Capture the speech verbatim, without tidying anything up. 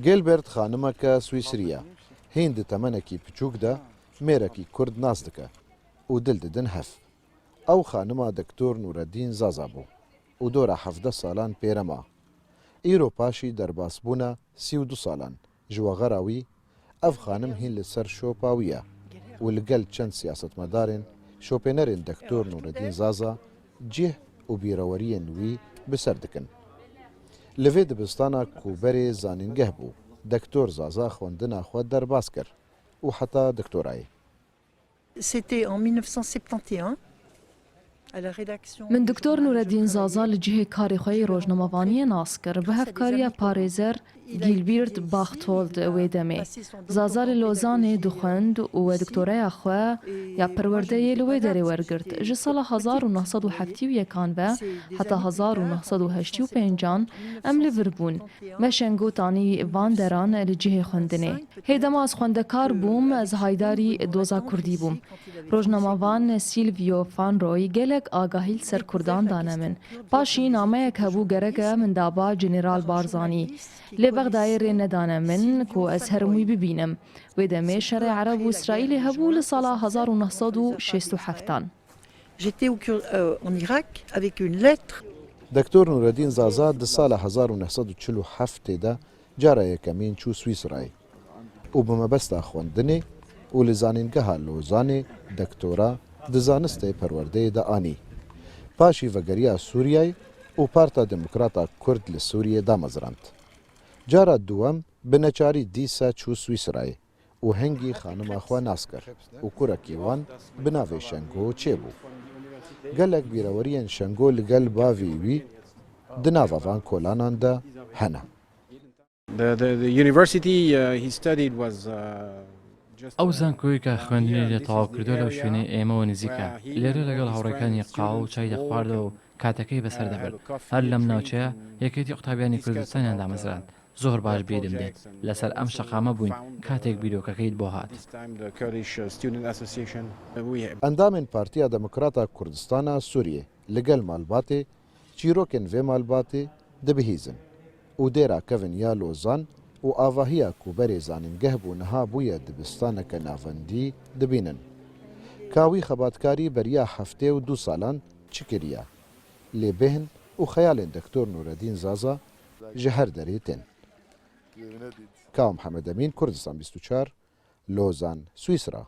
Gilbert xanimeke Swîsrî ye. Hîn di temenekî piçûk de mêrekî Kurd nas dike û dil didin hev. Ew xanima Doktor Nûreddîn Zaza bû û dora hevdeh salan pê re ma. Îro paşî derbasbûna sî û du salan ji wexera wî, ev xanim hîn li ser şopa wî ye û li gel çend siyasetmedarên, şopênerên Doktor Nûreddîn Zaza cih û bîreweriyên wî bi ser dikin. Li vê dibistana ku berê zanîngeh bû, Doktor Zaza xwendina xwe derbas kir û heta doktorayê. C'était en mille neuf cent septante et un, à la rédaction Min du Doktor journal Nûreddîn Zaza li cihê karê xwe yê rojnamevaniyê nas kir. Bi hevkariya parêzer Gilbert Bachthold wê demê. Zaza li Lozanê dixwend û we doktoreya xwe ya perwerdeyê li wê derê wergirt. Ji sala hezar û neh sed û heftê û yekan ve heta hezar û neh sed û heştê û pêncan em li vir bûn. Me şengotanî van deran li cihê xwendinê. Hê dema ez xwendekar bûm, ez haydarî doza kurdî bûm. Rojnamevan Silvio Fanroy gelek agahî li ser kurdan dane min. Paşî nameyek hebû gereke min daba General Barzanî. Lê Bexdayê rê nedane min ku ez herim wî bibînim. Wê demê şerê Ereb û Îsraîlê hebû li sala hezar û neh sed û şêst û heftan. J'étais au Kur-, euh, en Irak avec une lettre. Doktor Nûreddîn Zaza di sala hezar û neh sed û çil û heftê de cara yekemîn çû Swîsrayê û bi mebesta xwendinê û li Zanîngeha Lozanê doktora di zanistê perwerdeyê de anî. Paşî vegeriya Sûriyeyê û Parta Demokrata Kurd li Sûriyê damezrand. Cara duwem bi neçarî dîsa çû Swîsrayê û hingî xanima xwe nas kir û kurekî wan bi navê Şengo çêbû. Gelek bîreweriyên Şengo li gel bavê wî di nava van kolanan de hene. The, the, the university, uh, he studied was, uh, just, Ew uh, zankoyê ke xwendinê lê tewaw kiriye لەو شوێنەی ئێمەوە نزیکە. لێرە لەگەڵ هاوڕێکانی قاوە و چای دەخواردەوە و کاتەکەی بەسەر دەبرد. هەر لەم ناوچەیە یەکێتی قوتابیانی کوردستانیان دامەزراند. زۆر باش بیرم دێت. لەسەر ئەم شەقامە بووین کاتێک بیرۆکەکەیت بۆ هات. This time the Kurdish, uh, Student Association, uh, we have ئەندامên Partiya Demokrata Kurdistana Sûriyê li gel malbatê çîrokên vê malbatê dibihîzin û dêra kevin ya Lozan û avahiya ku berê zanîngeh bû niha bûye dibistaneke navendî dibînin. Ka wî xebatkarî beriya heftê û du salan çi kiriye? Lê bêhn û xeyalên Doktor Nûreddîn Zaza ji her derê tên. Ka Mihemed Emîn, Kurdistan bîst û çar, Lozan, Swîsra.